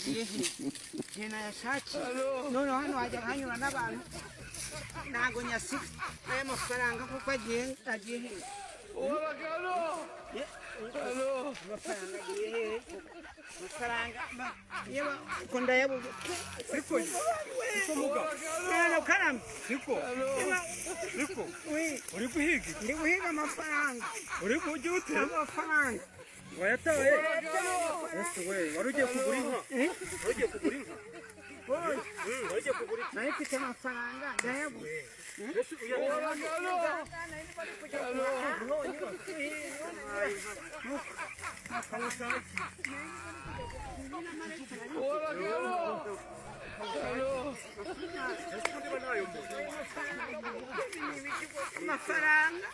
Agiye he? Nge nayashakiye. Noneho hano hajya hanyura n'abantu, ntabwo nyasiga aya mafaranga kuko agiye he? Amafaranga agiye hehe? Amafaranga yewe, uko ndayabuze. Siko, siko muga. Mwana karame. Siko, siko. We. Uri guhiga? Ndi guhiga amafaranga. Uri kujya ute? Amafaranga. Wayataye? Ese we, wari ugiye kugura inka? Wari ugiye kugura inka? Wari ugiye kugura inka? Nari mfite amafaranga, ndayabuze. Ese uyataye? Amafaranga,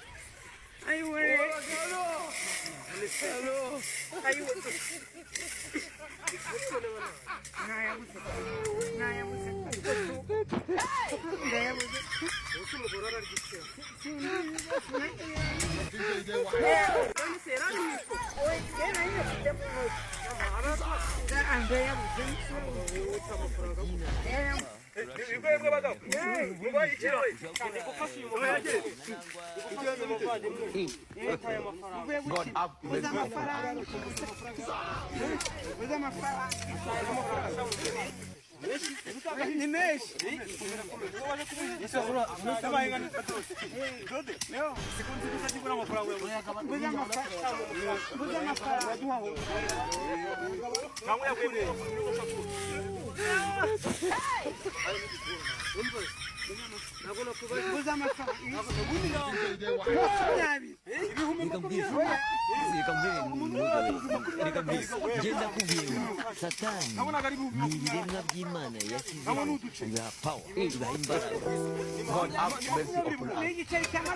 ayiwe, ayiwe, nayabuze, nayabuze, ndayabuze. Ndayabuze. Mwebwe bagabo mubaye iki? Ndi gufasha uyu muvandimwe yataye amafaranga. God have Buze mercy. amafaranga, buze amafaranga ni menshi. Buze amafaranga, buze amafaranga. Cyangwa yakwiriye. Buze amafaranga 20. Reka mbwire, reka mbwire, reka mbwire, njye ndakubwiye ngo Satani ni ibiremwa by'Imana yashyizeho, bibaha power, bibaha imbaraga. God have mercy upon us. Ni igiceri cya 20.